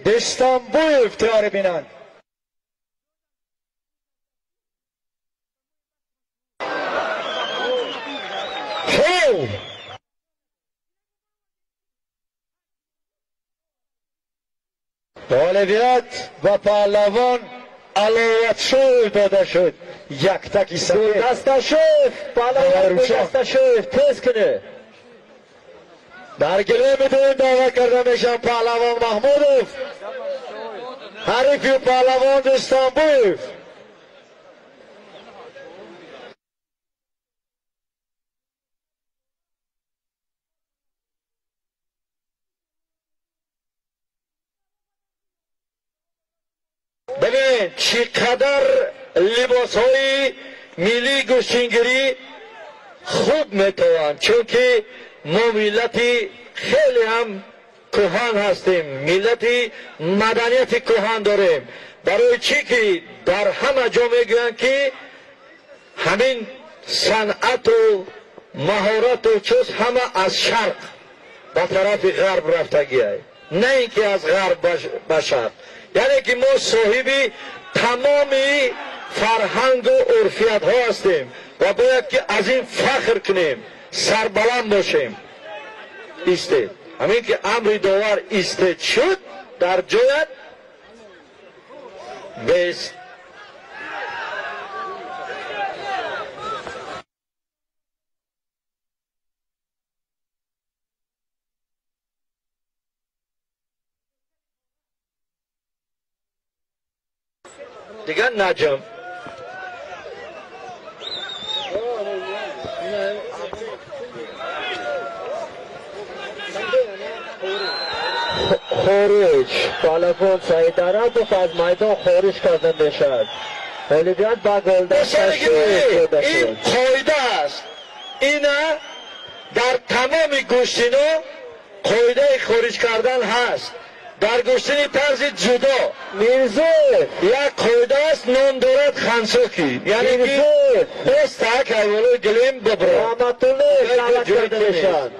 Дестамбуев тайёр бинанд. Хел! Ғолибият ба паҳлавон Аловатшоев дода шуд. Яктаки сафед. Гулдасташоев, паҳлавон Гулдасташоев, тез кунед. Дар гилеми дуюм даъват карда мешаванд паҳлавон Маҳмудов, ҳарифи паҳлавон Дестамбуев. Бибин чӣ қадар либосҳои миллии гӯштингирӣ хуб метавонанд, чунки мо миллати хеле ҳам кӯҳан ҳастем, миллати маданияти кӯҳан дорем. Барои чӣ ки дар ҳама ҷо мегӯянд ки ҳамин санъату маҳорату чиз ҳама аз шарқ ба тарафи ғарб рафтагиай, на ин ки аз ғарб ба шарқ. Яъне ки мо соҳиби тамоми фарҳангу урфиятҳо ҳастем ва бояд ки аз ин фахр кунем, сарбаланд бошем. Истед, ҳамин ки амри довар истед шуд, дар ҷоят бест. Дигар наҷм. Хориҷ паҳлавон Саид Арабов аз майдон хориҷ карда мешавад. Ғолибият ба Гулдасташоев дода шуд. Ин қоида аст. Ина дар тамоми гӯштино қоидаи хориҷ кардан ҳаст. Дар гӯштини тарзи ҷудо Мирзоев як қоида аст, ном дорад хансоки, яъне ки боз так ҳайвонои гилем бибро. Раҳматуллоев даъват карда мешавад.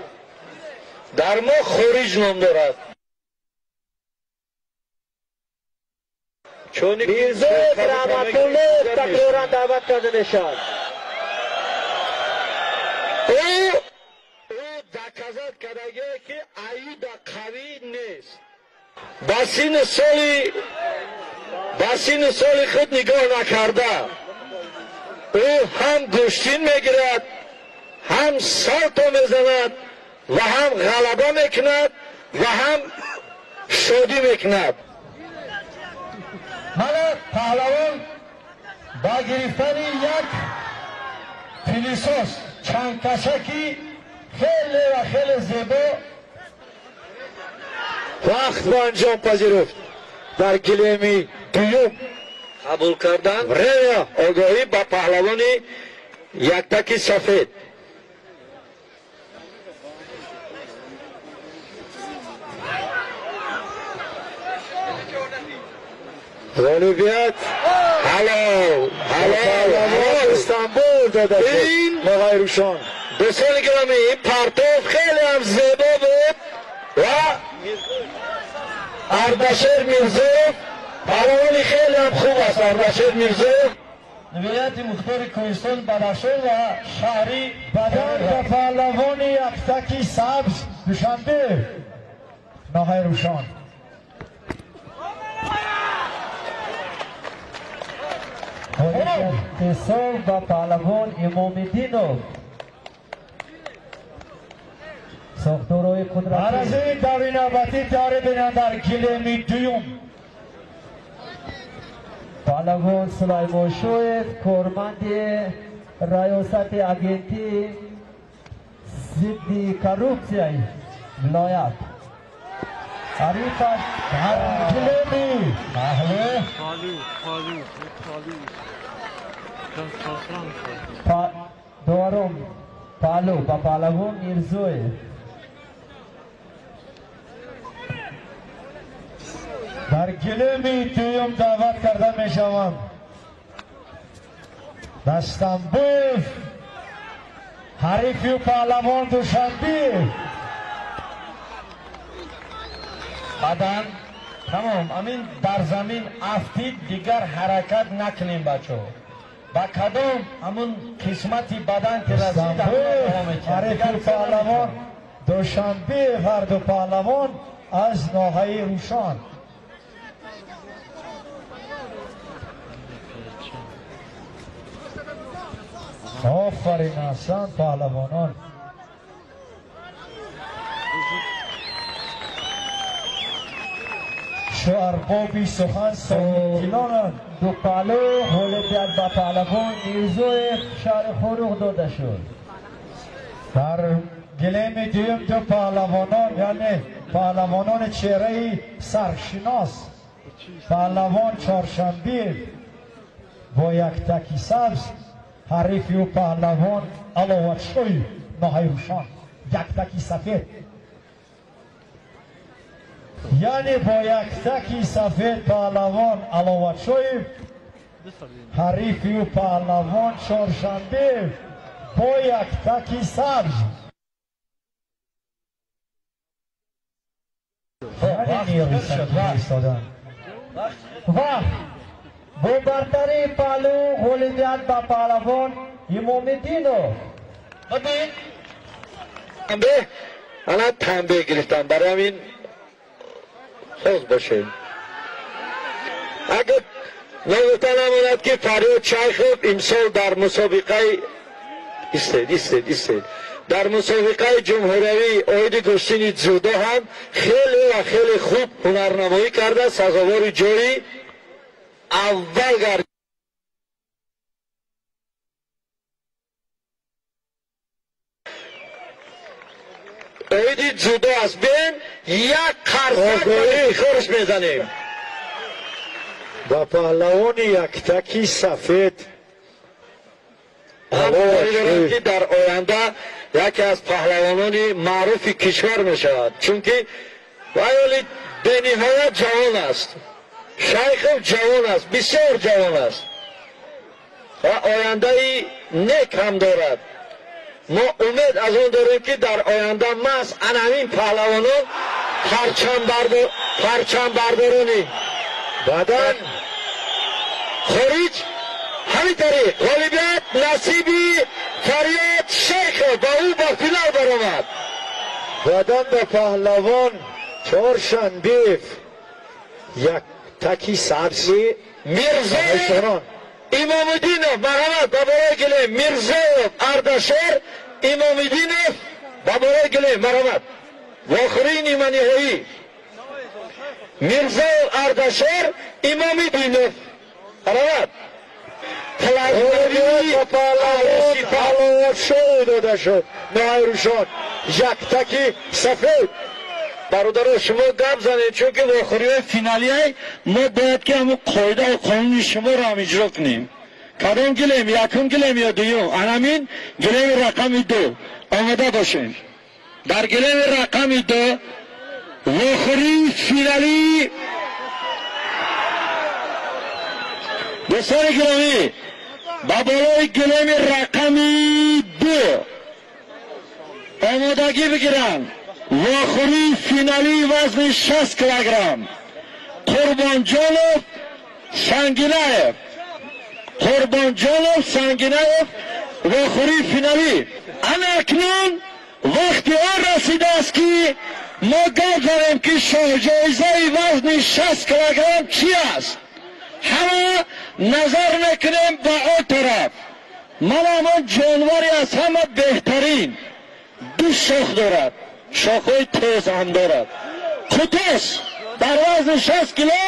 Дар мо хориҷ ном дорад. Мирзоев Раҳматуллоев такроран даъват карда мешавад. Ӯ доказат кардагие ки аида қавӣ нест. Ба синну соли худ нигоҳ накарда, ӯ ҳам гӯштин мегирад, ҳам салто мезанад ва ҳам ғалаба мекунад ва ҳам шодӣ мекунад. Мана паҳлавон ба гирифтани як пилисос чандкашаки хеле ва хеле зебо вақт ба анҷом пазируфт. Дар гилеми дуюм қабул кардан время огоҳӣ ба паҳлавони яктаки сафед. Ғолибият ҳалол, ҳалол, ҳалол Истанбул дода шуд. Ин Ноғайрӯшон. Дӯстони гиромӣ, ин партов хеле ҳам зебо буд ва Ардашер Мирзоев паҳлавони хеле ҳам хуб аст. Ардашер Мирзоев вилояти мухтори Кӯҳистон, Бадахшон ва шаҳри Бадан ба паҳлавони яктаки сабз Душанбе Ноғайрӯшон. Тесов ба паҳлавон Имомиддинов. Сохторҳои қудратӣ. Арзаи даври навбатӣ тайёрӣ бинанд дар гилеми дуюм. Паҳлавон Сулаймоншоев, корманди раёсати агентии зидди коррупсияи вилоят. Ҳарифаш дар гилеми маҳле дорум паҳлӯ ба паҳлавон Мирзоев. Дар гилеми дуюм даъват карда мешаванд Дастамбуев, ҳарифи паҳлавон Душанбиев. Баъдан Тамом, амин дар замин афтид, дигар ҳаракат накунем бачаҳо. Ба кадом ҳамун қисмати бадан ки расид, ҳарифи паҳлавон Душанбе, ҳарду паҳлавон аз ноҳияи Рӯшон. Офарин, аҳсан паҳлавонон. Чу арбоби сухан соҳибдилонанд. Ду паҳлу ғолибият ба паҳлавон Мирзоев шаҳри Хоруғ дода шуд. Дар гилеми дуюм ду паҳлавонон, яъне паҳлавонони чеҳраи саршинос, паҳлавон Чоршанбиев бо яктаки сабз, ҳарифи ӯ паҳлавон Аловатшоев ноҳияи Рӯшон, яктаки сафед. Яъне бо яктаки сафед паҳлавон Аловатшоев, ҳарифи ӯ паҳлавон Чоршанбиев бо яктаки сабз. Вақт бо бартарии паҳлу ғолибият ба паҳлавон Имомиддинов. Ана танбеҳ гирифтам, барои ҳамин хоз бошем. Агар нагуфта намонад ки Фарёд Шайхов имсол дар мусобиқаи истед, истед, истед, дар мусобиқаи ҷумҳуриявии оиди гӯштини ҷудо ҳам хеле ва хеле хуб ҳунарнамоӣ карда, сазовори ҷои аввал гардид. Оиди ҷудо аст, бен як қарсак хорш мезанем. Ба паҳлавони яктаки сафед ки дар оянда яке аз паҳлавонони маъруфи кишвар мешавад, чунки вай ҳоли бениҳоят ҷавон аст. Шайхов ҷавон аст, бисёр ҷавон аст ва ояндаи нек ҳам дорад. Мо умед аз он дорем ки дар оянда маҳз ана ҳамин паҳлавонон парчамбардорони баъдан хориҷ. Ҳамин тариқ ғолибият насиби Фарёд Шайхов ва ӯ ба финал баромад. Баъдан ба паҳлавон Чоршанбеев яктаки сабзи Мирзоев Имомиддинов. Марҳамат, ба болои гилем. Мирзоев Ардашер, Имомиддинов ба болои гилем. Марҳамат, вохӯрии ниманиҳоӣ. Мирзоев Ардашер, Имомиддинов. Марҳамат. Паҳлавон дода шуд ноҳияи Рӯшон, яктаки сафед. Бародаро, шумо гап занед, чунки вохӯриҳои финалияй мо бояд ки ҳамун қоидаву қонуни шуморо ҳам иҷро кунем. Кадом гилем, якум гилем ё дуюм? Анамин гилеми рақами ду омода бошем. Дар гилеми рақами ду вохӯрии финалӣ. Дӯстони гиромӣ, ба болои гилеми рақами ду омодагӣ бигиранд. Вохӯрии финалии вазни 60 килограмм. Қурбонҷонов Сангинаев, Қурбонҷонов Сангинаев, вохӯрии финалӣ. Ана акнун вақти он расидааст ки мо гап занем ки шоҳҷоизаи вазни 60 килограмм чи аст. Ҳама назар мекунем ба он тараф. Ман ҳамон ҷонваре аз ҳама беҳтарин, ду шох дорад, шохҳои тез ҳам дорад. Қутос дар вазни 60 кило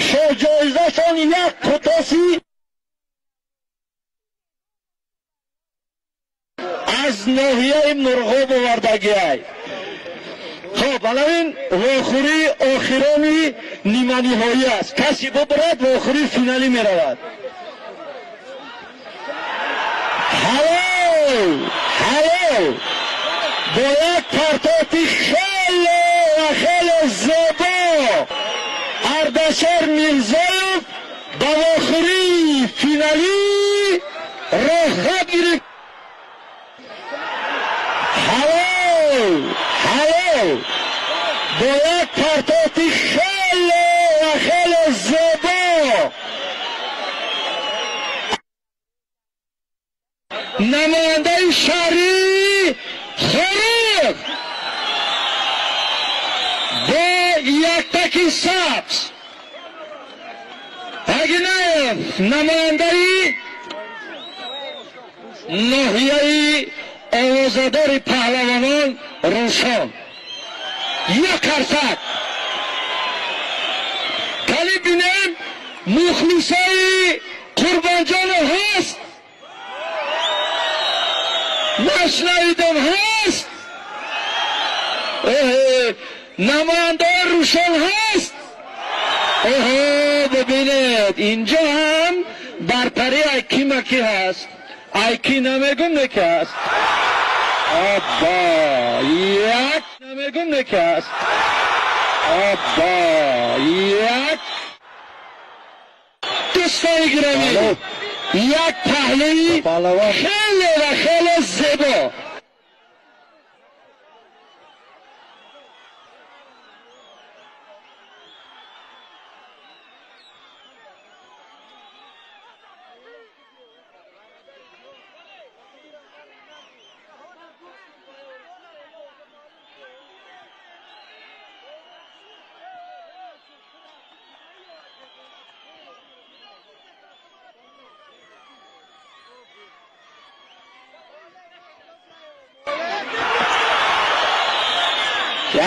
шоҳҷоизашон як қутоси аз ноҳияи Мурғоб овардагиай. Хоб, алавин вохӯрии охирони ниманиҳоӣ аст. Касе бубурад, вохӯрии финалӣ меравад. Ҳалол, ҳалол, бо як партофти хеле ва хеле зебо Ардашер Мирзоев ба вохӯрии финалӣ роҳхат гирифт. Ҳалол, ҳалол, бо як партофти хеле яктаки сабз Ҳагинаев, намояндаи ноҳияи овозадори паҳлавонон Рӯшон. Як қарсак. Кали бинем, мухлисои Қурбонҷонов ҳаст? Нашнавидам, ҳаст? Намояндаи Рӯшон ҳаст? Оҳо, бибинед, инҷо ҳам бартари айки маки ҳаст. Айки намегум, неки ҳаст. Абба, як намегум, неки ҳаст. Абба, як. Дӯстони гиромӣ, як паҳлӯи хеле ва хеле зебо.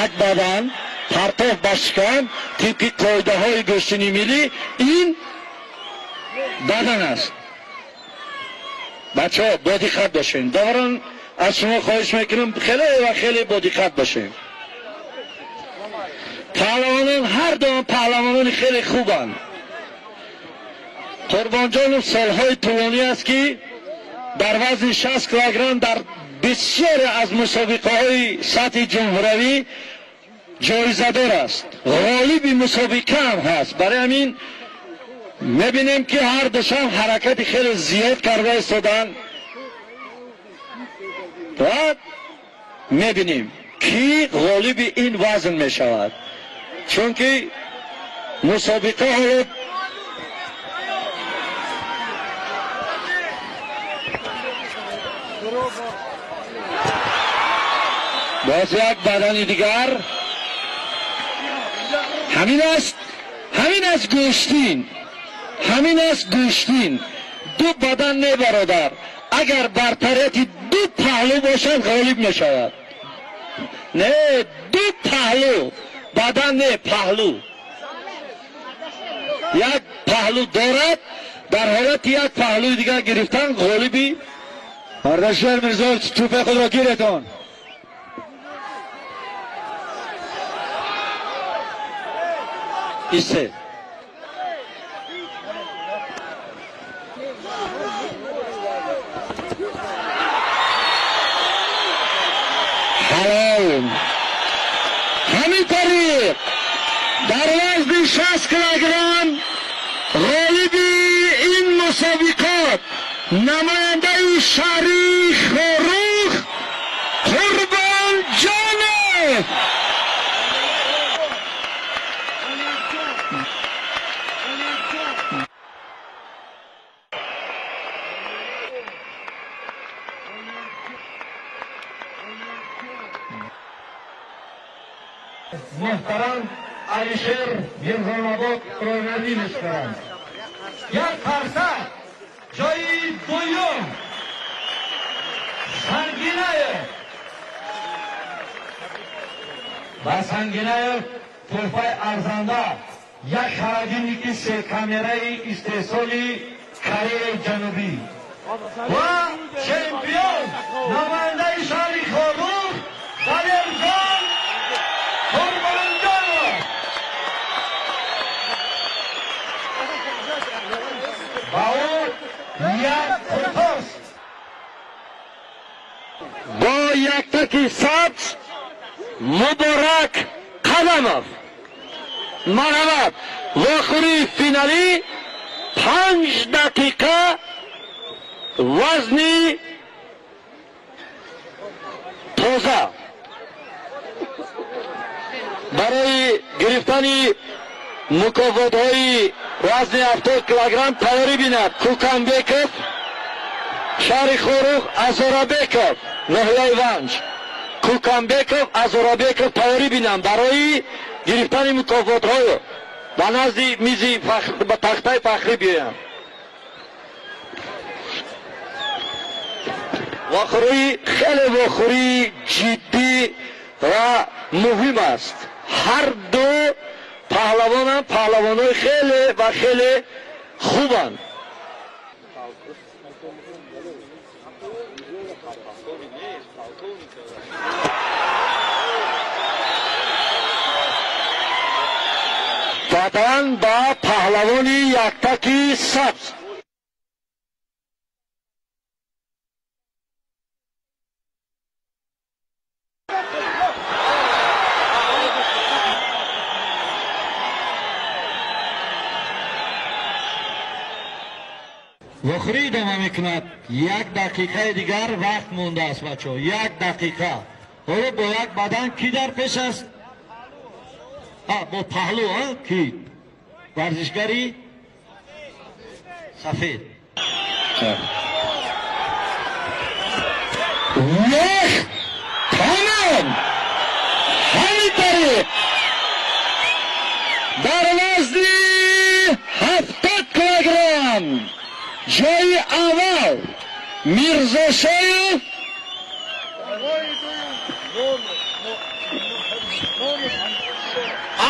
Як бадан партоф ба шикам, тибқи қоидаҳои гӯштини миллӣ ин бадан аст. Бачаҳо, бодиққат бошем. Доварон, аз шумо хоҳиш мекунам, хеле ва хеле бодиққат бошем. Паҳлавонон ҳар дуам паҳлавонони хеле хубанд. Қурбонҷонов солҳои тӯлонӣ аст, ки дар вазни 60 килограмм дар бисёре аз мусобиқаҳои сатҳи ҷумҳуравӣ ҷоизадор аст, ғолиби мусобиқа ҳам ҳаст. Барои ҳамин мебинем, ки ҳар душам ҳаракати хеле зиёд карда истоданд ва мебинем, ки ғолиби ин вазн мешавад, чунки мусобиқа ҳоло боз як бадани дигар. Ҳамин аст, ҳамин аст гӯштин, ҳамин аст гӯштин. Ду бадан не, бародар, агар бартарияти ду паҳлӯ бошад, ғолиб мешавад. Не, ду паҳлӯ, бадан не, паҳлӯ. Як паҳлӯ дорад, дар ҳолати як паҳлӯи дигар гирифтан ғолиби. Ардашер Мирзоев, тӯпаи худро гиретон. Исе. Ҳалол. Ҳамин тариқ дар вазни 60 килограмм ғолиби ин мусобиқот, намояндаи шаҳри Хоруғ, Қурбонҷонов. Муҳтарам Алишер Мирзонобод роҳнамоӣ мешаванд. Як қарсак. Ҷои дуюм Сангинаев. Ба Сангинаев тӯҳфаи арзанда, як холодильники секамераи истеҳсоли Кореяи Ҷанубӣ. Ва чемпион, намояндаи шаҳри Хоруғ, Далерҷон Қурбонҷонов. Ба ӯ як қуртос. Бо яктаки сабз Муборак Қадамов. Марҳамат, вохӯрии финалӣ, 5 дақиқа, вазни тоза, барои гирифтани мукофотҳои вазни 70 килограмм тайёрӣ бинад Кӯканбеков, шаҳри Хоруғ, Азорабеков, ноҳияи Ванҷ. Кӯканбеков, Азорабеков тайёрӣ бинанд барои гирифтани мукофотҳо ба назди мизи ба тахтаи фахрӣ биёянд. Вохӯрӣ хеле вохӯрии ҷиддӣ ва муҳим аст. Ҳар ду паҳлавонам паҳлавонҳои хеле ва хеле хубанд. Баъдан ба паҳлавони яктаки сабз. Вохӯрӣ идома мекунад. Як дақиқаи дигар вақт мондааст, бачаҳо, як дақиқа. Ҳоло бо як бадан кӣ дар пеш аст? Бо паҳлӯ кӣ? Варзишгари сафед. Вақт тамом. Ҳамин тариқ дар вазни 70 килограмм ҷои аввал Мирзошоев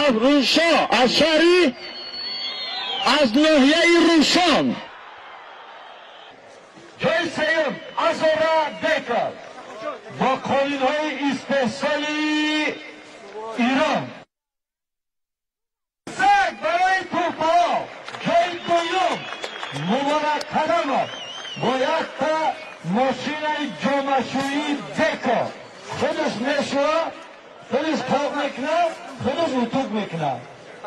Афрӯзшо аз шаҳри аз ноҳияи Рӯшон. Ҷои сеюм Азора Беков бо қолинҳои истеҳсоли Ирон. Саг барои тӯҳфаҳо. Ҷои дуюм Муборак Қадамов бо якта мошинаи ҷомашӯии Деко. Худаш мешӯа, худаш пок мекунад, худаш утуқ мекунад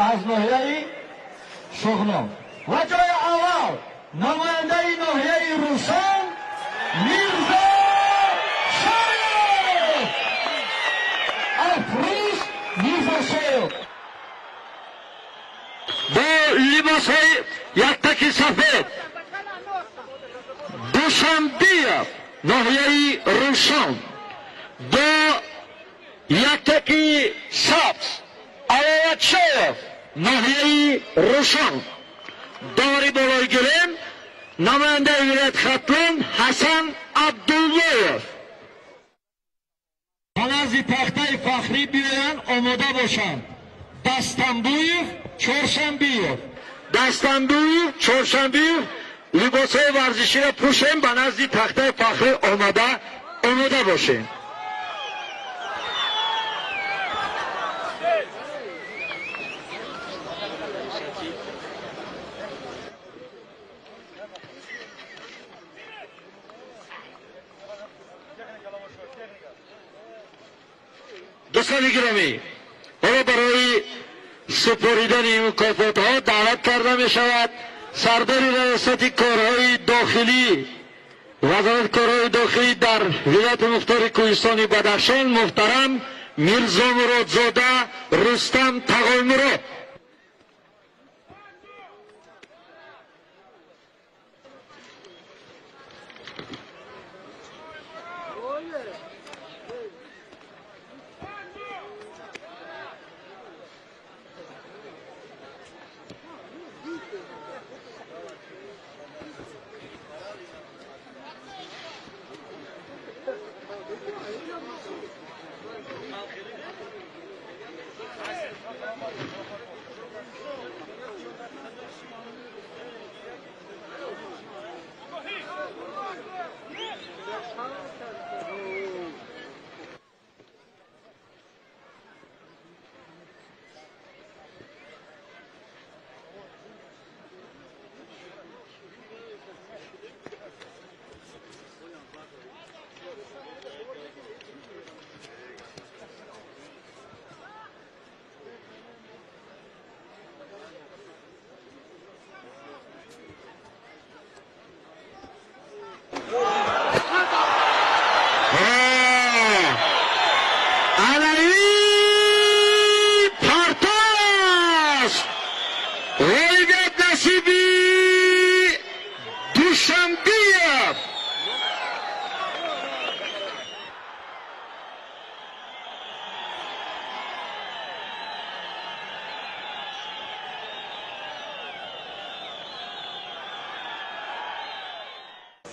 аз ноҳияи Шуғнон. Ва ҷои аввал намояндаи ноҳияи Рӯшон Мирзо Шоев, Афрӯз Мирзошоев бо либосҳои яктаки сафед. Душанбиев ноҳияи Рӯшон бо яктаки сабз. Аловатшоев ноҳияи Рӯшон. Довари болои гирем намояндаи вилояти Хатлон Ҳасан Абдуллоев. Ба назди тахтаи фахрӣ биёянд, омода бошанд. Дастамбуев, Чоршанбиев. Дастамбуев, Чоршанбиев либосҳои варзиширо пӯшем, ба назди тахтаи фахрӣ омода бошем. Дӯстони гиромӣ, ҳоло барои супоридани мукофотҳо даъват карда мешавад сардори раёсати корҳои дохилӣ вазорати корҳои дохилӣ дар вилояти мухтори Кӯҳистони Бадахшон муҳтарам Мирзомуродзода Рустам Тағоймурод.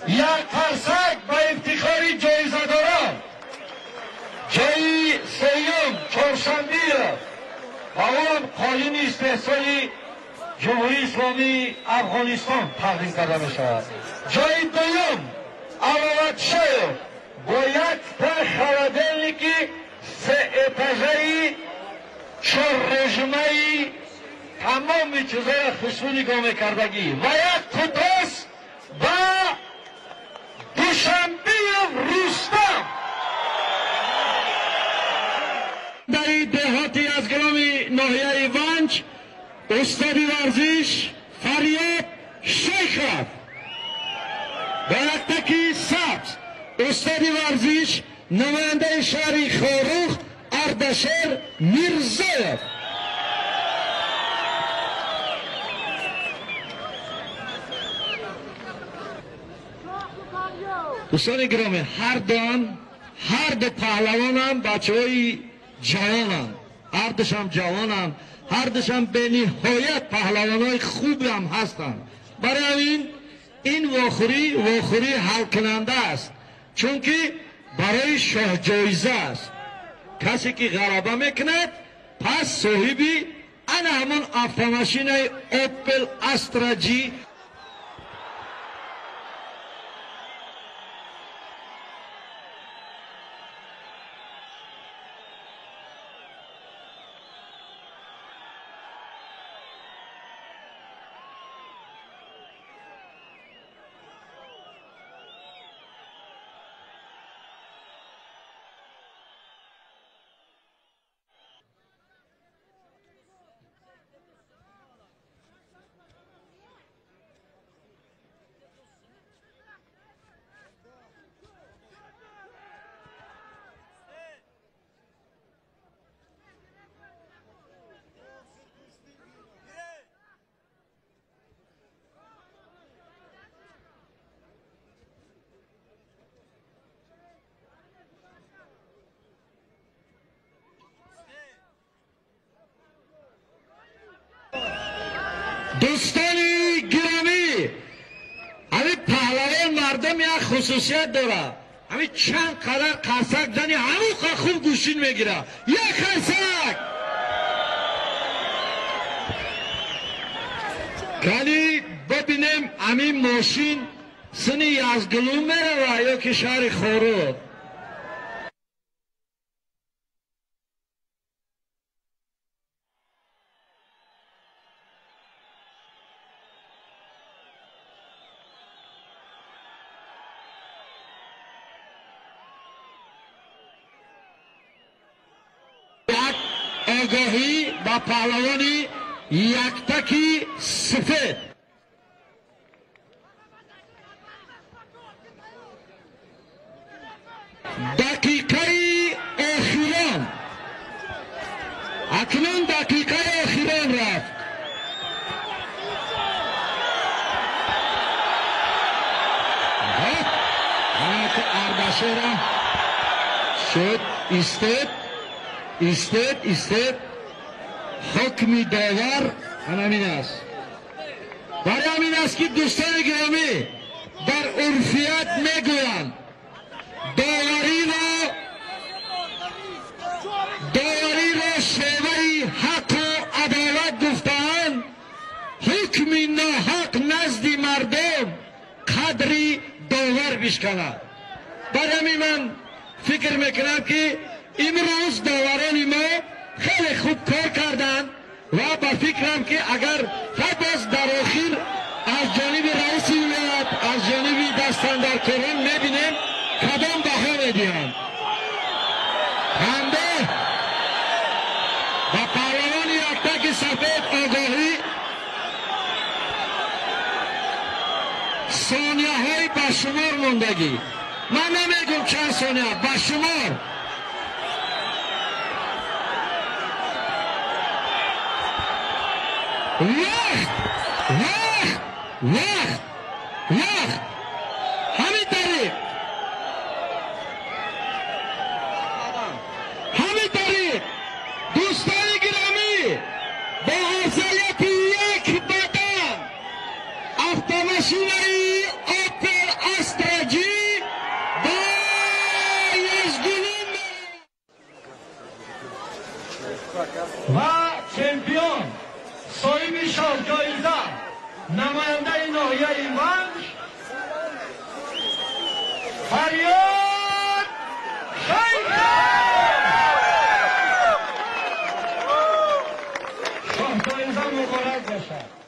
Як қарсак ба ифтихори ҷоизадорон. Ҷои сеюм Чоршанбиев ва ӯам қолини истеҳсоли Ҷумҳурии Исломии Афғонистон тақдим карда мешавад. Ҷои дуюм Аловатшоев бо якта холодильники сеэтажаи чоррежимаи тамоми чизҳоя хушбӯ нигоҳ мекардагӣ ва як қутос ба Душанбиев Рустам. Дар деҳоти аз гироми ноҳияи Ванҷ устоди варзиш Фарёд Шейхов ба яктаки сабз, устоди варзиш намояндаи шаҳри Хоруғ Ардашер Мирзоев. Дӯстони гиромӣ, ҳар ду паҳлавонам бачаҳои ҷавонанд, ҳардушам ҷавонанд, ҳардушам бениҳоят паҳлавонҳои хубам ҳастанд. Барои ҳамин ин вохӯрӣ вохӯрии ҳалкунанда аст, чунки барои шоҳҷоиза аст. Касе ки ғалаба мекунад, пас соҳиби ана ҳамон автомашинаи Opel Astra G. Дӯстони гиромӣ, ҳамин паҳлавон мардум як хусусият дорад. Ҳамин чанд қадар қарсак зани ҳамон қадр хуб гӯштин мегирад. Як қарсак! Кани бибинем ҳамин мошин сини Язгулум меравад ё ки шаҳри Хоруғ. Огоҳӣ ба паҳлавони яктаки сафед. Дақиқаи охирон, акнун дақиқаи охирон рафт. Ардашера шуд, истед, истед, истед. Ҳукми довар ҳамин аст. Барои ҳамин аст ки дӯстони гиромӣ дар урфият мегӯянд довариро шеваи ҳаққу адолат гуфтаанд. Ҳукми ноҳақ назди мардум қадри довар бишканад. Барои ҳамин ман фикр мекунам ки имрӯз доварони мо хеле хуб кор карданд ва ба фикрам ки агар боз дар охир аз ҷониби раиси вилоят, аз ҷониби дастандаркорон мебинем кадом баҳо медиҳанд. Ҳамде ба паҳлавони яктаки сафед огоҳӣ сонияҳои ба шумор мондагӣ. Ман намегӯм чанд сония, ба шумор. Вақт, вақт, вақт, вақт. Ҳамин тариқ, ҳамин тариқ дӯстони гиромӣ бо афзалияти як бадан автомашинаи Opel Astra Соҳиби шоҳҷоиза, намояндаи ноҳияи Ванҷ, Фарёд Шайхов. Шоҳҷоиза муборак бошад.